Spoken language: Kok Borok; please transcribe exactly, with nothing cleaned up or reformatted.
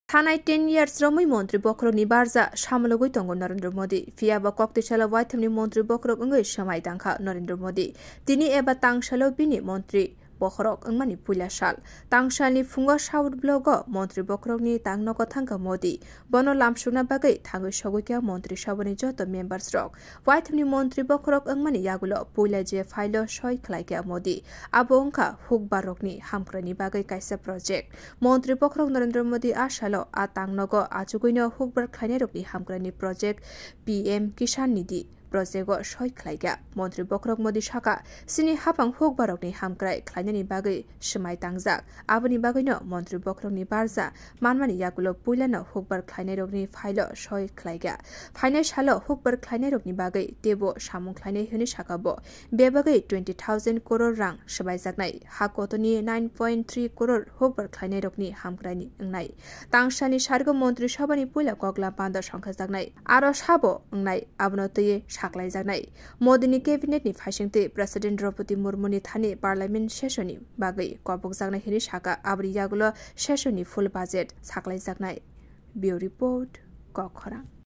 Thanai ten years romwi montri bokhorokni barja samologwi tongo Narendra Modi. Phiya ba koktwi salo waithumni montri bokhorok wngwi swmai tangkha Narendra Modi. Tini eba tangsalo bini montri bokhorok wngmani puila sal. Tangsalni phungo South Block-o montri bokhorokni tangnogo thangkha Modi. Bono lamsukna bagwi thangwi sogwi kha montri sabhani joto members rok. Waithumni montri bokhorok wngmani yagulo puila je file-o soi khlai kha Modi. Abo wngkha hukbar rokni hamkraini bagwi kaisa project. Montri bokhorok Narendra Modi a salo a tangnogo achugwino hukbar khlainairokni hamkraini project P M Kisan Nidhi project-o soi khlai kha. Montri bokhorok Modi sakha, sini haphang hukbarokni hamkrai khlainani bagwi swmai tangjak. Aboni bagwino montri bokhorokni barja manmani yagulo puilano hukbar khlainairokni file-o soi khlai kha. Phainai salo hukbar khlainairokni bagwi teibo samung khlainai hwnwi sakha bo. Bebagwi twenty thousand crore rang swbaijaknai, ha kotoni nine point three crore hukbar khlainairokni hamkraini wngnai. Tangsalni sargo montri sabhani puila koklam panda songkhajaknai, aro sabo wngnai, abono twiwi saklaijaknai. Modini cabinet ni phaisingtwi President Draupadi Murmuni thani parliament session ni bagwi kobokjaknai hwnwi sakha, aboni yagulo session ni full budget saklaijaknai. Bureau Report, Kokkhorang.